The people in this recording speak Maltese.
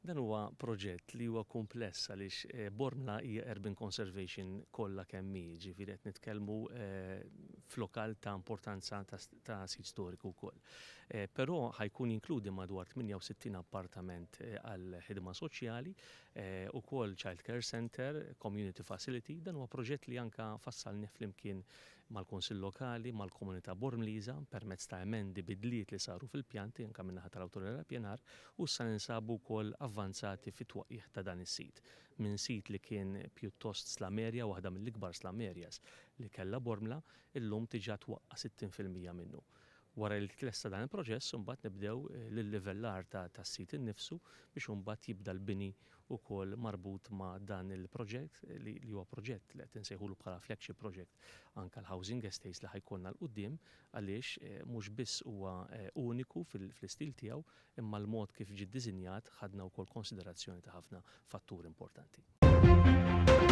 Dan huwa proġett li huwa kumpless għaliex eh, Bormla hija urban conservation kollha kemm hi, ġifieri qed nitkellmu eh, f'lokal ta' importanza ta' sit storiku wkoll. Eh, però ħa jkun jinkludi madwar 68 appartament għal ħidma soċjali, ukoll child care center, community facility. Dan huwa proġett li anka fassalni flimkien mal-Kunsill Lokali, mal-Komunità Bormliża, permezz ta' emendi, bidliet li saru fil-pjanti anke min-naħa tal-Awtorità tal-Ippjanar, u issa ninsabu wkoll avvanzati fit-twaqqigħ ta' dan is-sit. Minn sit li kien pjuttost slum area, waħda mill-ikbar slum areas li kellha Bormla, illum diġà twaqqa' 60% minnu. Wara li tlesta dan il-proċess, imbagħad nibdew l-livellar tas-sit innifsu biex imbagħad jibda l-bini wkoll marbut ma' dan il-proġett li huwa proġett li qed insejħulu bħala flagship project anke l-housing estates li ħa jkollna 'l quddiem, għaliex mhux biss huwa uniku fl-istil tiegħu, imma l-mod kif ġie ddisinjat ħadna wkoll konsiderazzjoni ta' ħafna fatturi importanti.